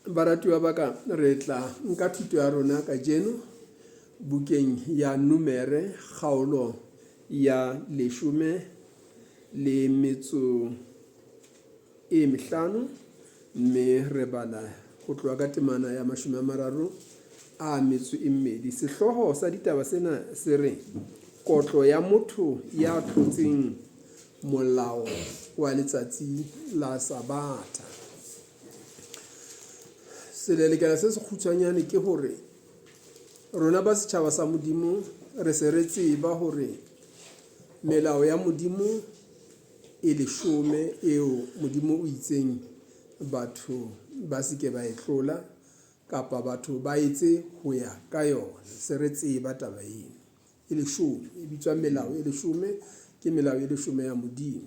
Baratuwa ba ka, re tla nka thuto ya rona kajeno bukeng ya Numere kgaolo ya 15, mme re bala ho tloha ka temana ya 32. Sehlooho sa ditaba sena se re, Kotlo ya motho ya tlotseng molao wa letsatsi la Sabatha. Selelekela se sekgutshwanyane ke hore rona ba setjhaba sa Modimo re se re tseba hore melao ya Modimo e 10 eo Modimo o itseng batho ba se ke ba e tlola kapa batho ba etse ho ya ka yona. Se re tseba taba eno. E 10, e bitswa melao e 10, ke melao e 10 ya Modimo.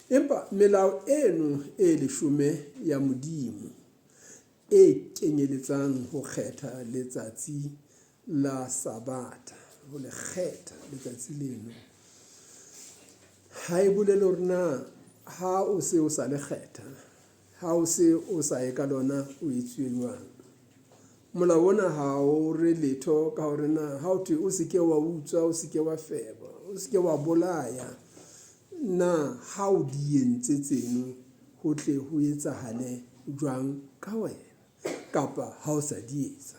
Empa melao eno e 10 ya Modimo e kenyeletsang ho kgetha letsatsi la Sabatha, ho le kgetha letsatsi leno, ha e bolele hore na ha o se o sa le kgetha, ha o se o sa ye ka lona o etsuwe jwang. Molao ona ha o re letho ka hore na ha o thwe o se ke wa utswa, o se ke wa feba, o se ke wa bolaya, na ha o di entse tseno ho tle ho etsahale jwang ka wena kapa ha o sa di etsa.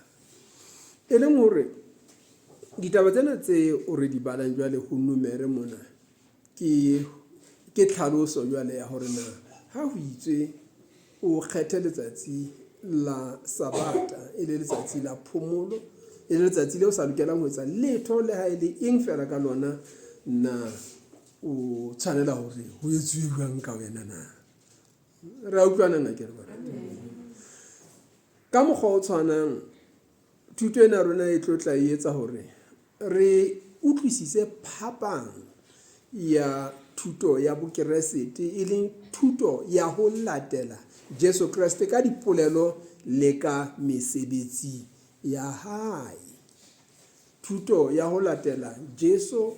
E leng hore ditaba tsena tse o re di balang jwale ho Numere mona ke ke tlhaloso jwale ya hore na ha ho itswe o kgethe letsatsi la Sabata e le letsatsi la phomolo, e le letsatsi leo sa lokelang ho etsa letho le ha e le eng fela ka lona, na o tshwanela hore ho etsuwe jwang ka wena na? Re a utlwana na ke re Ka mokgwa o tshwanang, thuto ena rona e tlo tla e etsa hore re utlwisise phapang ya thuto ya Bokeresete, e leng thuto ya ho latela Jesu Kreste ka dipolelo le ka mesebetsi ya hae. Thuto ya ho latela Jesu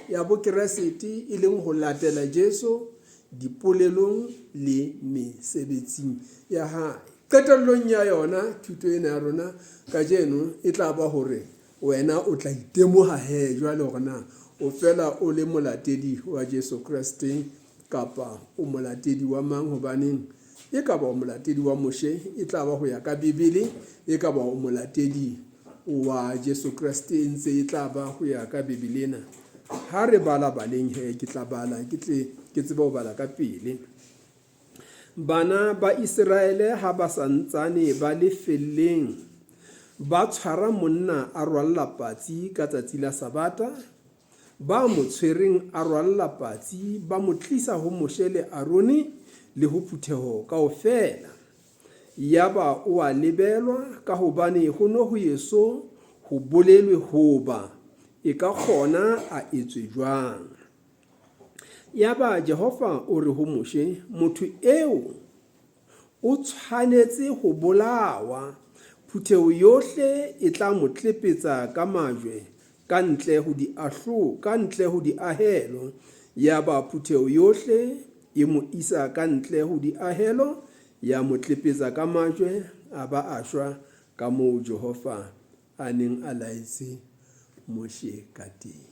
ya Bokeresete, e leng ho latela Jesu dipolelong le mesebetsing ya hae. Qetellong ya yona thuto ena ya rona kajeno e tla ba hore wena o tla itemoha he jwale hore na o fela o le molatedi wa Jesu Kreste kapa o molatedi wa mang, hobaneng e ka ba o molatedi wa Moshe, e tla ba ho ya ka Bibele, e ka ba o molatedi wa Jesu Kreste, e ntse e tla ba ho ya ka Bibele ena. Ha re bala baleng he, ke tla bala ke tle ke tsebe ho bala ka pele. Bana ba Iseraele ha ba sa ntsane ba le felleng, ba tshwara monna a rwalla patsi ka tsatsi la Sabata. Ba mo tshwereng a rwalla patsi ba mo tlisa ho Moshe le Arone le ho phutheho kaofela. Yaba o a lebelwa, kahobane ho no ho eso ho bolelwe hoba e ka kgona a etswe jwang. Yaba Jehova o re ho Moshe, Motho eo o tshwanetse ho bolawa. Phutheho yohle e tla mo tlepetsa ka majwe ka ntle ho diahlo, ka ntle ho diahelo. Yaba phutheho yohle e mo isa ka ntle ho diahelo, ya mo tlepetsa ka majwe, a ba a shwa, kamoo Jehova a neng a laetse Moshe kateng.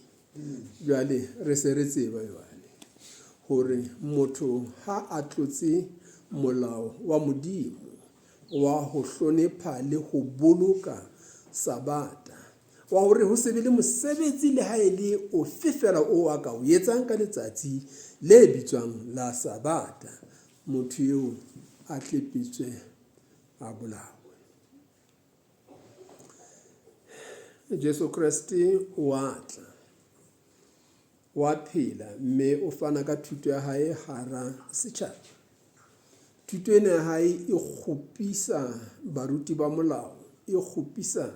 Jwale re se re tseba jwale hore motho ha a tlotse molao wa Modimo wa ho hlonepha le ho boloka Sabata, wa hore ho se be le mosebetsi le ha e le ofe feela oo a ka o etsang ka letsatsi le bitswang la Sabata, motho eo a tlepetswe a bolawe. Jesu Kreste o a tla, wa phela mme o fana ka thuto ya hae hara setjhaba. Thuto ena ya hae e kgopisa baruti ba molao, e kgopisa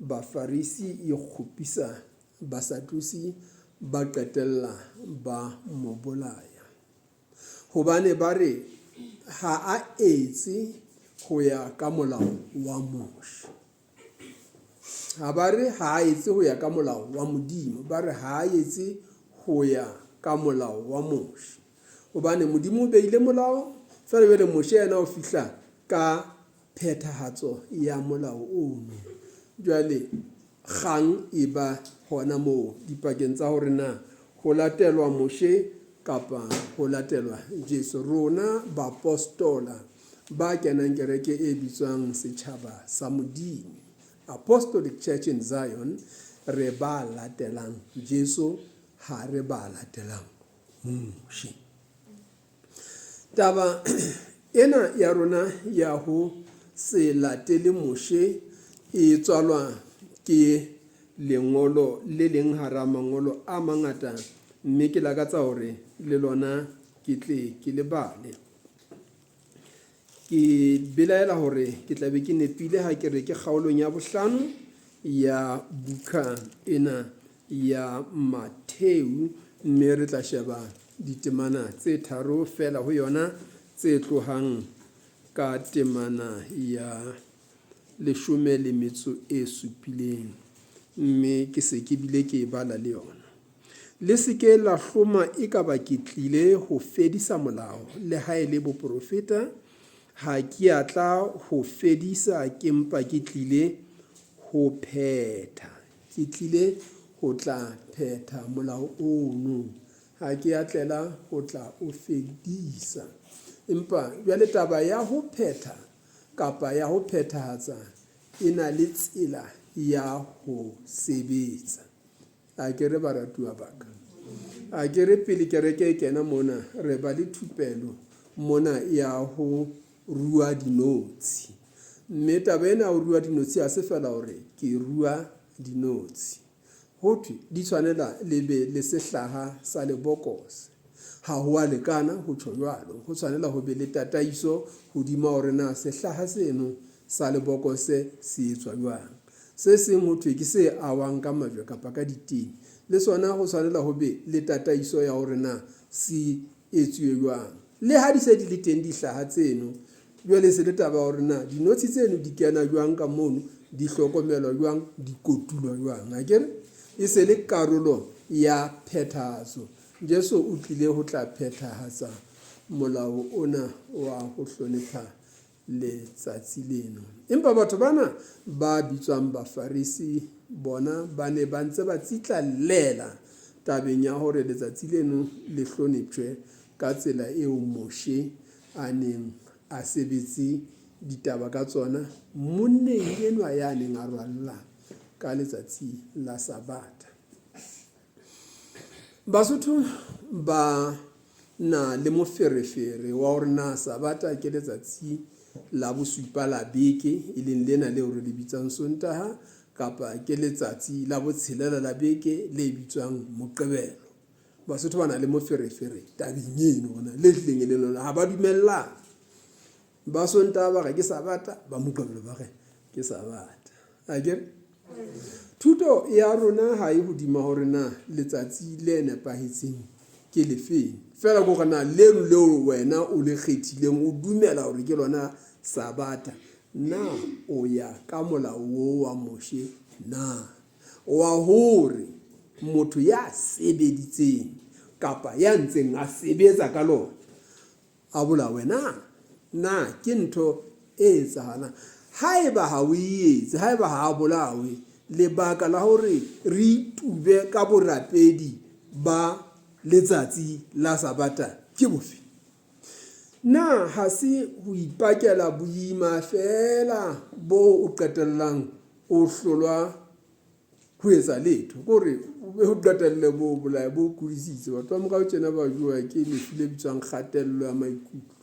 Bafarisi, e kgopisa Basadusi, ba qetella ba mo bolaya. Hobane ba re ha a etse ho ya ka molao wa Moshe. Ha ba re ha a etse ho ya ka molao wa Modimo, ba re ha a etse ho ya ka molao wa Moshe. Hobane Modimo o beile molao, feela jwale Moshe yena o fihla ka phethahatso ya molao ono. Jwale kgang e ba hona moo dipakeng tsa hore na ho latelwa Moshe kapa ho latelwa Jesu. Rona baapostola ba kenang kereke e bitswang Setjhaba sa Modimo, Apostolic Church in Zion, re ba latelang Jesu, ha re ba latelang Moshe. Taba ena ya rona ya ho se latele Moshe e tswalwa ke lengolo le leng hara mangolo a mangata, mme ke lakatsa hore le lona ke tle ke le bale. Ke belaela hore ke tla be ke nepile ha ke re ke kgaolong ya bohlano ya buka ena ya Matheu, mme re tla sheba ditemana tse tharo feela ho yona tse tlohang ka temana ya 17, mme ke se ke bile ke e bala le yona. Le se ke la hloma ekaba ke tlile ho fedisa molao, le ha e le boprofeta, ha ke a tla ho fedisa, ke mpa ke tlile ho phetha. Ke tlile ho tla phetha molao ono. Ha ke a tlela ho tla o fedisa. Empa jwale taba ya ho phetha kapa ya ho phethahatsa e na le tsela ya ho sebetsa. A ke re baratuwa ba ka, a ke re pele kereke e kena mona, re ba le thupelo mona ya ho rua dinotshi. Mme taba ena ya ho rua dinotshi ha se feela hore ke rua dinotshi. Ho thwe di tshwanela le be le sehlaha sa lebokose. Ha ho a lekana ho tjho jwalo. Ho tshwanela ho be le tataiso hodima hore na sehlaha seno sa lebokose se etswa jwang. Se seng ho thwe ke se awang ka majwe kapa ka ditene. Le sona ho tshwanela ho be le tataiso ya hore na se etsuwe jwang. Le ha di se di le teng dihlaha tseno, jwale e se le taba ya hore na dinotshi tseno di kena jwang ka mono, di hlokomelwa jwang, di kotulwa jwang. Akere e se le karolo ya phethahatso. Jesu o tlile ho tla phethahatsa molao ona wa ho hlonepha letsatsi leno. Empa batho bana ba bitswang Bafarisi bona ba ne ba ntse ba tsitlallela tabeng ya hore letsatsi leno le hloneptjwe ka tsela eo Moshe a neng a sebetse ditaba ka tsona monneng enwa ya neng a rwalla ka letsatsi la Sabatha. Basotho ba na le moferefere wa hore na Sabata ke letsatsi la bosupa la beke, e leng lena leo re le bitsang Sontaha, kapa ke letsatsi la botshelela la beke le bitswang Moqebelo. Basotho ba na le moferefere tabeng eno hore na le hlileng e le lona ha ba dumellane. Ba Sontaha ba re ke Sabata, ba Moqebelo ba re ke Sabata. Akere? Thuto ya rona ha e hodima hore na letsatsi le nepahetseng ke lefeng. Feela ke hore na leno leo wena o le kgethileng o dumela hore ke lona Sabata, na o ya ka molao oo wa Moshe na? Wa hore motho ya sebeditseng kapa ya ntseng a sebetsa ka lona A bolawe na? Na ke ntho e etsahalang? Haeba ha o e etse, haeba ha a bolawe, lebaka la hore re itube ka borapedi ba letsatsi la Sabata ke bofe? Na ha se ho ipakela boima feela boo o qetellang o hlolwa ho etsa letho? Ke hore o qetelle bo bolaya bo kudisitse. Batho ba morao tjena ba jowa ke lefu le bitswang kgatello ya maikutlo.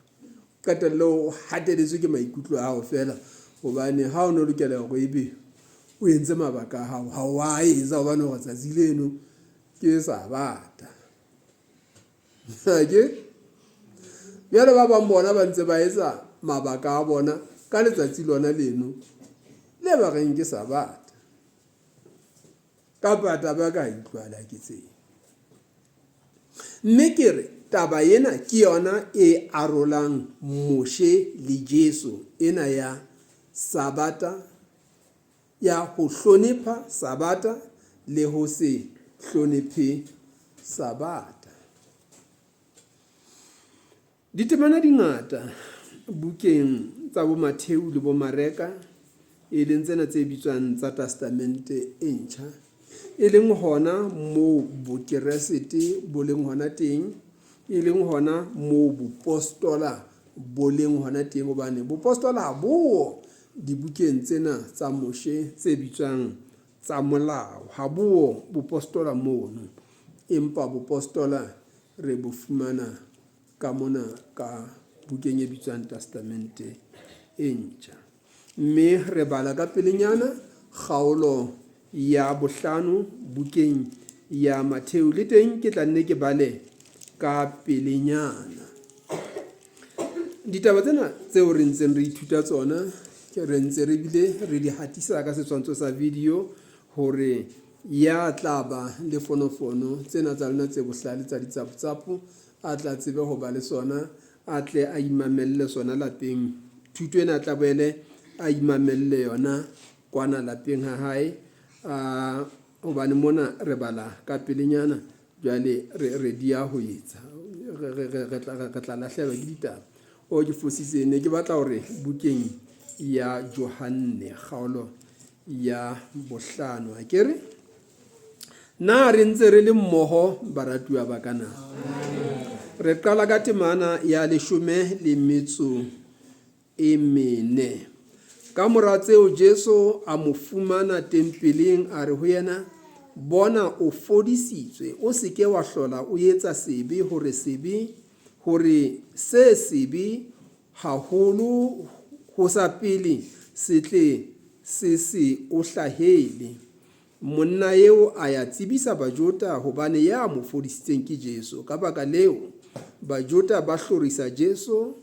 Qetelle o hateletswe ke maikutlo a hao feela hobane ha o no lokela hore ebe o entse mabaka a hao, ha o a etsa hobane hore tsatsi leno ke Sabata. Ke jwale ba bang bona ba ntse ba etsa mabaka a bona ka letsatsi lona leno le ba reng ke Sabata. Kapa taba ya ka ha e utlwahale ha ke tsebe. Mme ke re taba ena ke yona e arolang Moshe le Jesu ena ya Sabata ya ho hlonepha Sabata le ho se hlonephe Sabata. Ditemana di ngata bukeng tsa bo Matheu le bo Mareka, e leng tsena tse bitswang tsa Testamente e Ntjha, e leng hona moo Bokeresete bo leng hona teng, e leng hona moo bopostola bo leng hona teng, hobane bopostola ha bo dibukeng tsena tsa Moshe tse bitswang tsa molao, ha bo bopostola mono, empa bopostola re bo fumana ka mona ka bukeng e bitswang Testamente e Ntjha. Mme re bala ka pelenyana kgaolo ya bohlano bukeng ya Matheu. Le teng ke tla nne ke bale ka pelenyana. Ditaba tsena tseo re ntseng re ithuta tsona re ntse re bile re di hatisa ka setshwantsho sa video hore ya tla ba le fonofono tsena tsa lona tse bohlale tsa ditsapotsapo a tla tsebe ho ba le sona a tle a imamelle sona lapeng. Thuto ena a tla boele a imamelle yona kwana lapeng ha hae, hobane mona re bala ka pelenyana jwale re dia ho etsa re tla lahlehelwa ke ditaba. O ke fositse, ne ke batla hore bukeng ya Johanne kgaolo ya bohlano akere. Na re ntse re le mmoho baratuwa ba ka na? Re qala ka temana ya leshome le metso e mene. Ka mora tseo Jesu a mo fumana tempeleng a re ho yena, Bona o fodisitswe, o se ke wa hlola o etsa sebe hore sebe hore se sebe haholo ho sa pele se tle se se o hlahele. Monna eo a ya tsebisa Bajota hobane ya mo fodisitseng ke Jesu. Ka baka leo, Bajota ba hlorisa Jesu,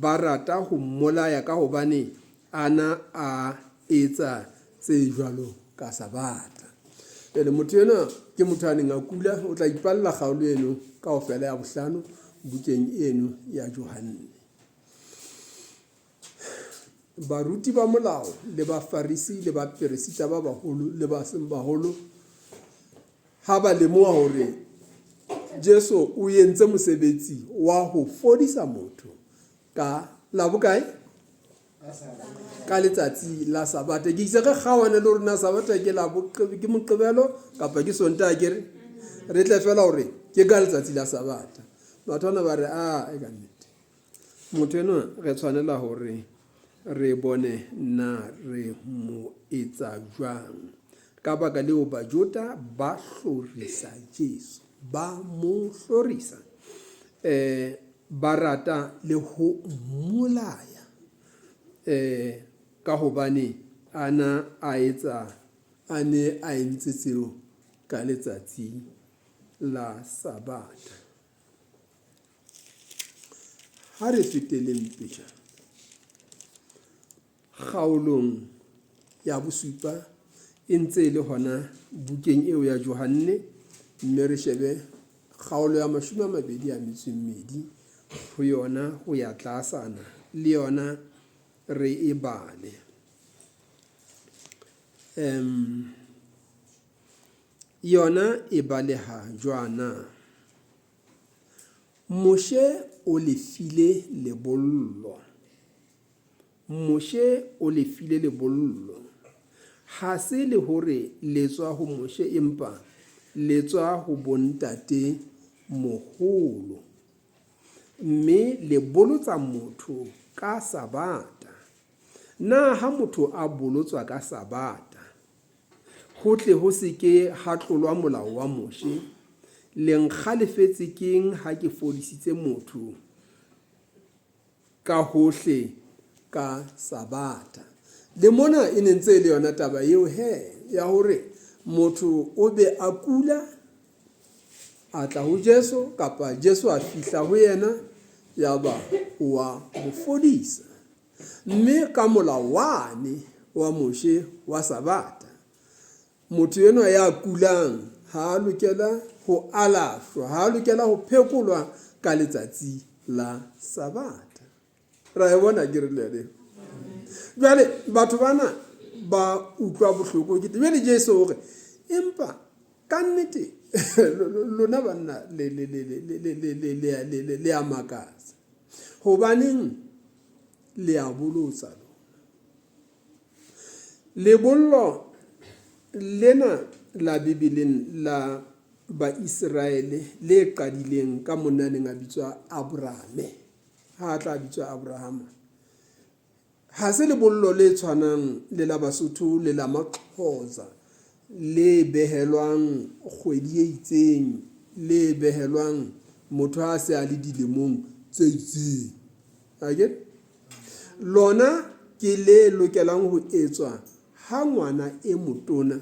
ba rata ho mmolaya kahobane a na a etsa tse jwalo ka Sabatha. Jwale motho enwa ke motho a neng a kula, o tla ipalla kgaolo eno kaofela ya bohlano bukeng eno ya Johanne. Baruti ba molao le Bafarisi le baperesita ba baholo le ba seng baholo ha ba lemoha hore Jesu o entse mosebetsi wa ho fodisa motho ka la bokae? Ka letsatsi la Sabatha. Ke itse re kgaohane le hore na Sabatha ke la ke Moqebelo kapa ke Sontaha ke re re tle fela hore ke ka letsatsi la Sabatha. Batho bana ba re a e ka nnete. Motho enwa re tshwanela hore re bone na re mo etsa jwang. Ka baka leo Bajota ba hlorisa Jesu, ba mo hlorisa, ba rata le ho mmolaya, ka hobane a na a etsa, a ne a entse tseo ka letsatsi la Sabatha. Ha re feteleng pejana kgaolong ya bosupa e ntse e le hona bukeng eo ya Johanne mme re shebe kgaolo ya 22 ho yona ho ya tlasana le yona re e bale. Yona e baleha jwana. Moshe o le file lebollo. Moshe o le file lebollo. Ha se le hore le tswa ho Moshe empa le tswa ho bontate moholo. Mme le bolotsa motho ka Sabata. Na ha motho a bolotswa ka Sabata, Ho tle ho se ke ha tlolwa molao wa Moshe, le nkgalefetse keng ha ke fodisitse motho ka hohle ka Sabatha? Le mona e ne ntse e le yona taba eo he, ya hore motho o be a kula, a tla ho Jesu, kapa Jesu a fihla ho yena, yaba o a mo fodisa. Mme ka molao wane wa Moshe wa Sabata, motho enwa ya kulang ha a lokela ho alafshwa, ha a lokela ho phekolwa ka letsatsi la Sabata. Ra e bona ke re le yone. Jwale batho bana ba utlwa bohloko ke jwale Jesu o re empa ka nnete lona banna le a makatsa. Hobaneng? Le a bolotsa lona. Lebollo lena la Bibeleng la Baiseraele le qadileng ka monna a neng a bitswa Abrame, ha a tla bitswa Abrahama, ha se lebollo le tshwanang le la Basotho le la Maxhosa le behelwang kgwedi e itseng, le behelwang motho ha a se a le dilemong tse itseng. Akere? Lona ke le lokelang ho etswa ha ngwana e motona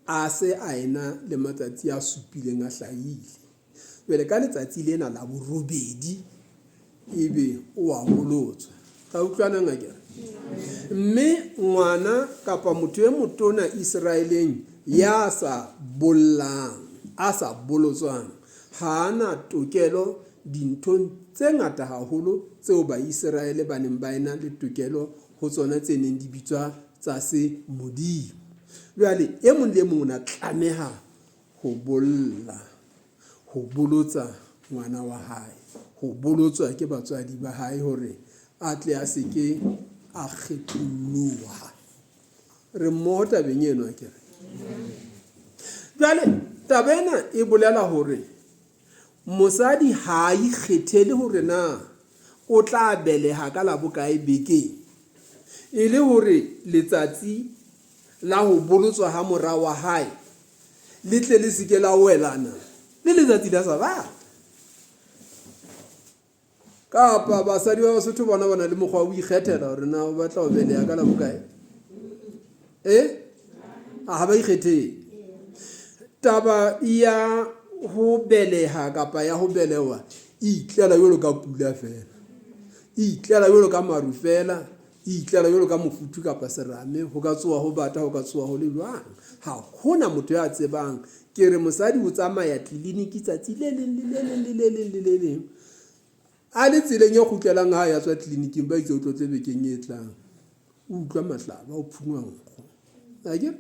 a se a ena le matsatsi a supileng a hlahile. Jwale ka letsatsi lena la borobedi ebe o a bolotswa. Ra utlwanang akere? Mme ngwana kapa motho e motona Iseraeleng ya sa bollang, a sa bolotswang, ha a na tokelo dinthong tse ngata haholo tseo Baiseraele ba neng ba ena le tokelo ho tsona tse neng di bitswa tsa se Modimo. Jwale e mong le e mong o ne a tlameha ho bolla, ho bolotsa ngwana wa hae, ho bolotswa ke batswadi ba hae hore a tle a se ke a kgetholloha. Re mmoho tabeng eno akere? Jwale taba ena e bolela hore mosadi ha a ikgethele hore na o tla beleha ka la bokae bekeng, e le hore letsatsi la ho bolotswa ha mora wa hae le tle le se ke la welana le letsatsi la Sabatha. Kapa basadi ba Basotho bona ba na le mokgwa wa ho ikgethela hore na o batla ho beleha ka la bokae. Eh? A ha ba ikgethele. Taba ya ho beleha kapa ya ho belewa e itlela jwalo ka pula feela. E itlela jwalo ka maru feela. E itlela jwalo ka mofuthu kapa serame. Ho ka tsoha ho bata, ho ka tsoha ho le jwang. Ha hona motho ya tsebang. Ke re mosadi o tsamaya tleliniki tsatsi le leng le le leng le le leng le le leng. A le tseleng e kgutlelang ha ya tswa tleliniking ba itse o tlo tle bekeng e tlang. O utlwa mahlaba, o phungwa nkgo. Akere?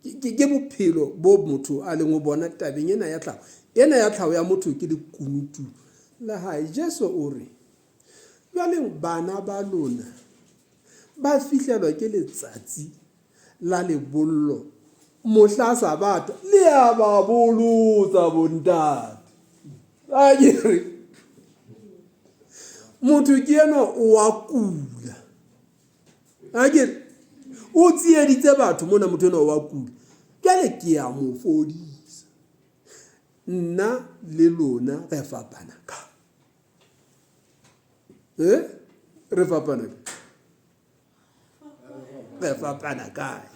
Ke bophelo bo motho a leng ho bona tabeng ena ya tlhaho. Ena ya tlhaho ya motho ke lekunutu la hae. Jesu o re, Jwale bana ba lona ba fihlelwa ke letsatsi la lebollo mohla Sabatha, le a ba bolotsa bontate. A ke re motho ke enwa o a kula, a ke re o tsieditse batho mona, motho enwa o a kula, jwale ke a mo fodisa. Nna le lona re fapana ka eh re fapana re fapana kae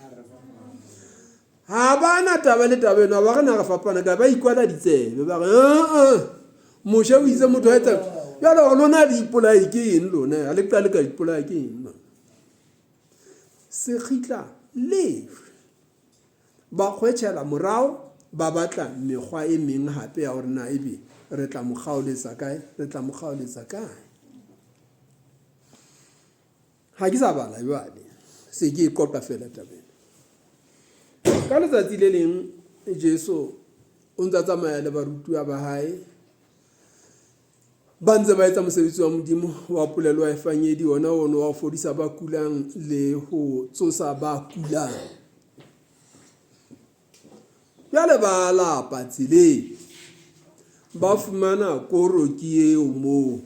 ha ba na taba le taba eno ba re na re fapana kae ba ikwala ditsebe ba re ee moshe o itse motho a etsa jale gore lona le ipolae ke eng lona ga le qale ka ipolaya ke eng sekgitla lefe Ba kgwetjhela morao, ba batla mekgwa e meng hape ya hore na ebe re tla mo kgaoletsa kae, re tla mo kgaoletsa kae. Ha ke sa bala jwale, se ke e qoqa feela taba ena. Ka letsatsi le leng Jesu o ntse a tsamaya le barutuwa ba hae ba ntse ba etsa mosebetsi wa Modimo wa polelo wa evangedi, ona ono wa ho fodisa ba kulang le ho tsosa ba kulang. Jwale ba lapa tseleng, ba fumana koro ke eo moo,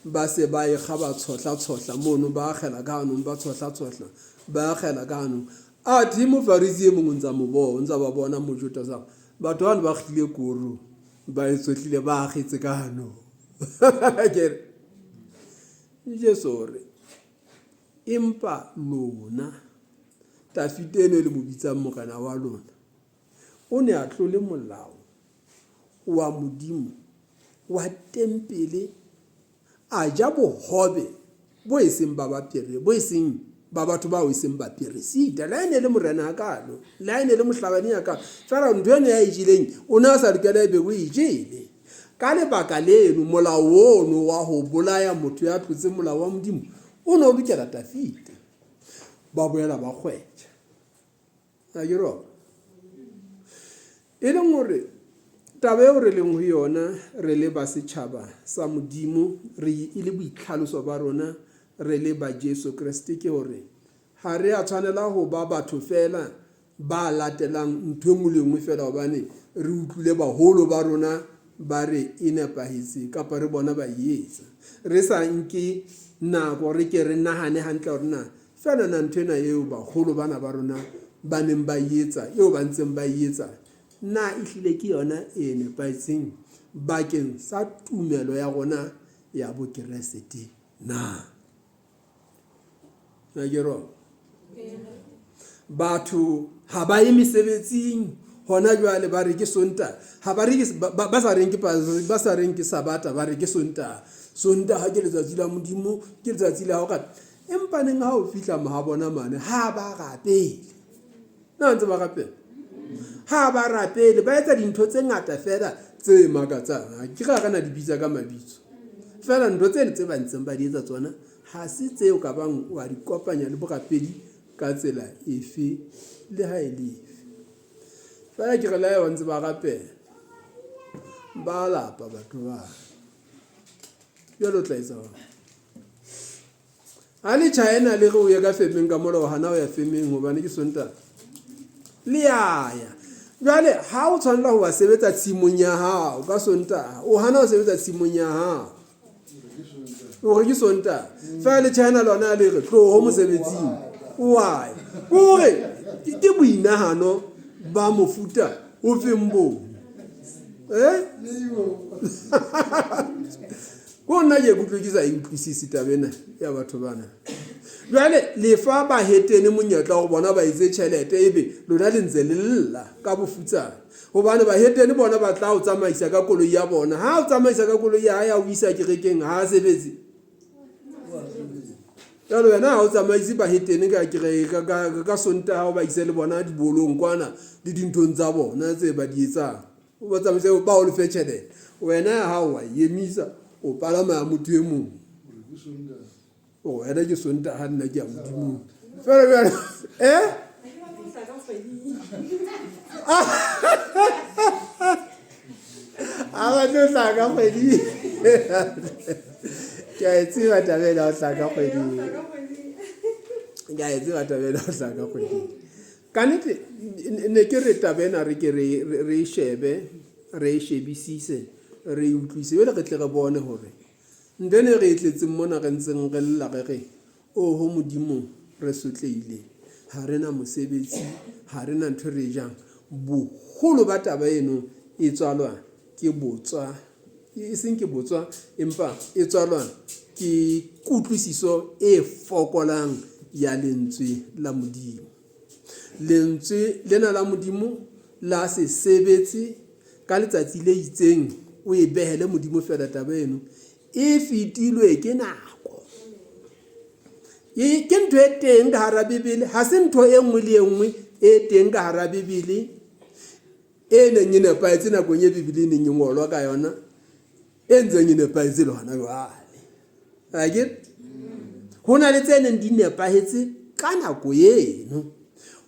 ba se ba e kga ba tshohla-tshohla mono, ba akgela ka hanong, ba tshohla-tshohla, ba akgela ka hanong. Athe Mofarisi e mong o ntsa mo bona, o ntsa ba bona Mojuda sa batho bano ba kgile koro ba e tsohlile ba akgetse ka hanong. Ke re Jesu o re empa lona Tafita eno e le mo bitsang morena wa lona o ne a tlole molao wa Modimo wa tempele a ja bohobe bo e seng ba bapere bo e seng ba batho bao e seng baperesita le ha e ne e le morena hakalo le ha e ne e le mohlabani hakalo fela ntho eno ya e jeleng o ne a sa lokela ebe o e jele ka lebaka leno molao ono wa ho bolaya motho ya tlotseng molao wa Modimo o ne o lokela Tafita ba boela ba kgwetja. A ke re? E leng hore Taba eo re leng ho yona re le ba setjhaba sa Modimo, re e le boitlhaloso ba rona re le ba Jesu Kreste ke hore ha re a tshwanela ho ba batho feela ba latelang ntho e nngwe le nngwe feela hobane re utlwile baholo ba rona ba re e nepahetse kapa re bona ba e etsa. Re sa nke nako re ke re nahane hantle hore na feela na ntho ena eo baholo bana ba rona ba neng ba e etsa, eo ba ntseng ba e etsa, na ehlile ke yona e nepahetseng bakeng sa tumelo ya rona ya Bokeresete na? Na ke wrong? Batho ha ba ye mesebetsing hona jwale ba re ke Sontaha, ha ba re ke ba sa reng ke ba sa reng ke Sabata ba re ke Sontaha. Sontaha ke letsatsi la Modimo, ke letsatsi la ho rata. Empa neng ha o fihla moha bona mane ha ba rapele. Na ntse ba rapela? Ha ba rapele, ba etsa dintho tse ngata feela tse makatsang. Ke ra re na di bitsa ka mabitso. Feela ntho tseno tse ba ntseng ba di etsa tsona ha se tseo ka bang wa di kopanya le borapedi ka tsela efe le ha e le efe. Feela ke re le ha ba ntse ba rapela, ba lapa batho ba. Jwale o tla etsa jwang? Ha le China le re o ye ka femeng ka mola o hana ho ya femeng hobane ke Sontaha. Le ya ya. Jwale ha o tshwanela ho wa sebetsa tshimong ya hao ka Sontaha, o hana ho sebetsa tshimong ya hao. O re ke Sontaha. Feela le China lona le re tloho mosebetsing. O a ya. Ke hore ke boinahano ba mofuta o feng boo? Eh? Ko nna ke ikutlwe ke sa e utlwisise taba ena ya batho bana. Jwale lefa bahetene monyetla wa bona ba etse tjhelete ebe lona le ntse le lla ka bofutsana. Hobane bahetene bona ba tla o tsamaisa ka koloi ya bona. Ha o tsamaisa ka koloi ya hae a o isa kerekeng ha a sebetse. Jwale wena ha o tsamaise bahetene ka kereke ka Sontaha o ba ise le bona dibolong kwana le dinthong tsa bona tse ba di etsang. O ba tsamaise ba o lefe tjhelete. Wena ya hao wa e emisa o palama ya motho e mong. O wena ke Sontaha nna ke ya Modimong. Fela jwale eh? A batle ho hlaha ka kgwedi. Ke a e tseba taba ena ho hlaha ka kgweding. Ke a e tseba taba ena ho hlaha ka kgweding. Ka nnete ne ke re taba ena re ke re re e shebe, re e shebisise, re e utlwise jwale re tle re bone hore ntho ena e re e tletseng mona re ntseng re lla re re oho Modimo re sotlehile, ha re na mosebetsi, ha re na ntho e re e jang. Boholo ba taba eno e tswalwa ke botswa, e seng ke botswa empa e tswalwa ke kutlwisiso e fokolang ya lentswe la Modimo. Lentswe lena la Modimo la se sebetse ka letsatsi le itseng, o e behele Modimo feela taba eno e fetilwe ke nako. E, ke ntho e teng ka hara Bibele, ha se ntho e nngwe le e nngwe e teng ka hara Bibele e neng e nepahetse nakong e Bibele e neng e ngolwa ka yona, e ntseng e nepahetse le hona jwale. Akere? Ho na le tse neng di nepahetse ka nako eno.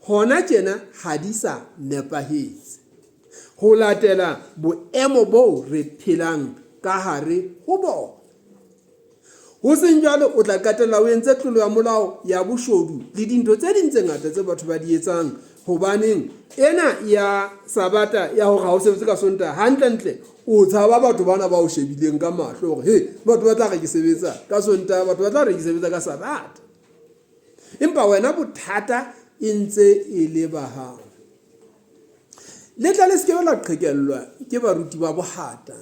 Hona tjena ha di sa nepahetse. Ho latela boemo boo re phelang ka hare ho bona. Ho seng jwalo, o tla qetella o entse tlolo ya molao ya boshodu le dintho tse ding tse ngata tse batho ba di etsang. Hobaneng? Ena ya Sabata ya hore ha o sebetse ka Sontaha, hantlentle o tshaba batho bana ba o shebileng ka mahlo hore he, batho ba tla re ke sebetsa ka Sontaha, batho ba tla re ke sebetsa ka Sabata. Empa wena bothata e ntse e le ba hao. Le tla le se ke la qhekellwa ke baruti ba bohata.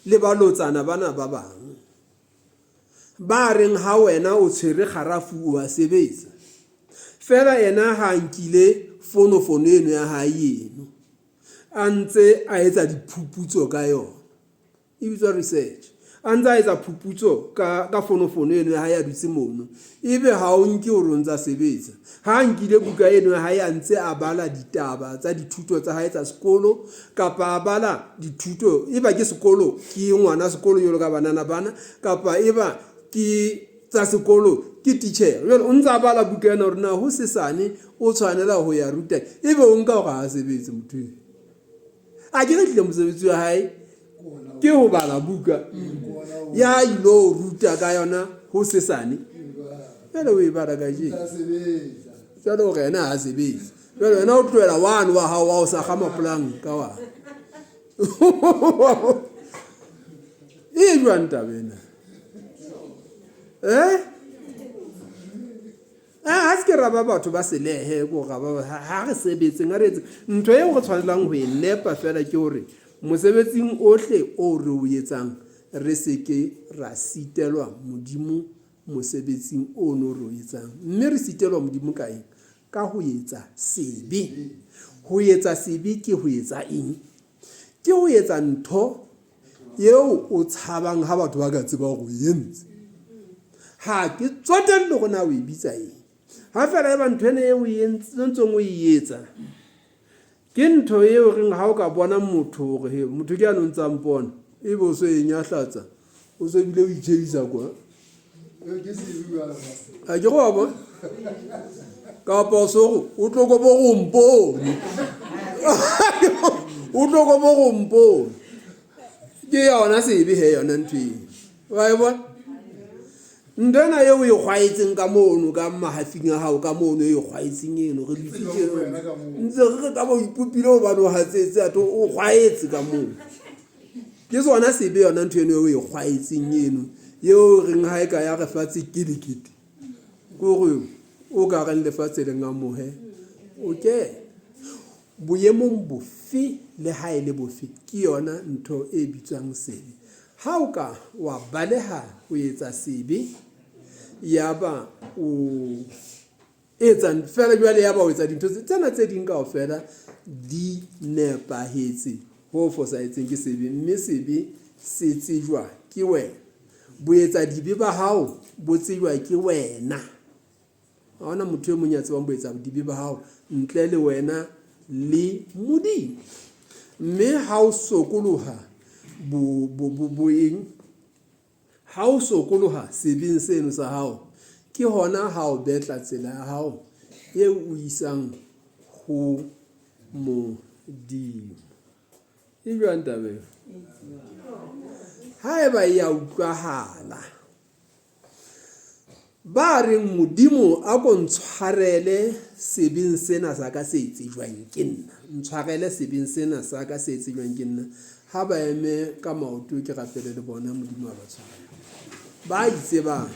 le balotsana bana ba bang ba reng ha wena o tshwere kgarafu o a sebetsa fela yena ha nkile fonofono eno ya hae eno a ntse a etsa diphuputso ka yona e bitswa research a ntse a etsa phuputso ka ka fonofono eno ya hae a dutse mono ebe ha o nke o re o ntse a sebetsa Ha a nkile buka eno ya hae a ntse a bala ditaba tsa dithuto tsa hae tsa sekolo kapa a bala dithuto eba ke sekolo ke ngwana sekolo jwalo ka banana bana kapa eba ke tsa sekolo ke titjhere. Jwale o ntse a bala buka ena hore na hosesane o tshwanela ho ya ruta ebe o nka hore ha a sebetse motho eo. A ke re tlile mosebetsi wa hae ke ho bala buka ya ilo ruta ka yona ho sesane. Jwale o e bala kajeno. Jwale o re yena ha sebetse. Jwale wena o tlohela one wa hao wa o sakga mapolanka wa. E jwang taba ena? Eh? Ha se ke ra ba batho ba selehe ko ra ba ha re sebetseng, a re etse ntho eo re tshwanelang ho e nepa fela ke hore mosebetsing ohle o re o etsang re se ke ra sitelwa Modimo mosebetsing ono re o etsang. Mme re sitelwa Modimo ka eng? Ka ho etsa sebe. Ho etsa sebe ke ho etsa eng? Ke ho etsa ntho eo o tshabang ha batho ba ka tseba hore o e entse. Ha ke tsotelle hore na o e bitsa eng. Ha fela eba ntho ena eo o e ntseng o e etsa ke ntho eo reng ha o ka bona motho hore he motho ke ano ntsa mpona ebe o so e nyahlatsa o so bile o itjhebisa kwa a ke go wa bona kapa o so gore o tlo ko bo go mpone o tlo ko bo go mpone ke yona sebe he yona ntho eo wa e bona ntho ena eo o e kgwaetseng ka mono ka mahafing a gago ka mono e kgwaetseng eno re dutse ntse re re ka ba o ipopile gobane o gatsetse atho o kgwaetse ka moo ke sona sebe yona ntho eno eo o e kgwaetseng eno eo reng ga e ka ya re fatshe kelekete kore o ka reng lefatshe le ngamohe o ke Boemong bofe le ha e le bofe, ke yona ntho e bitswang sebe. Ha o ka wa baleha ho etsa sebe, yaba o etsa feela jwale, yaba o etsa dintho tsena tse ding kaofela di nepahetse, ho fosahetseng ke sebe, mme sebe se tsejwa ke wena. Boetsadibe ba hao bo tsejwa ke wena. Ha hona motho e mong ya tsebang boetsadibe ba hao ntle le wena le Modimo. Mme ha o sokoloha boeng, ha o sokoloha sebeng seno sa hao, ke hona ha o betla tsela ya hao e o isang ho Modimo. E jwang taba eo? Haeba e a utlwahala, Ba reng, Modimo, a ko ntshwarele sebeng sena sa ka se tsejwang ke nna. Ntshwarele sebeng sena sa ka se tsejwang ke nna. Ha ba eme ka maoto ke rapele le bona, Modimo a ba tshwarele. Ba itsebang.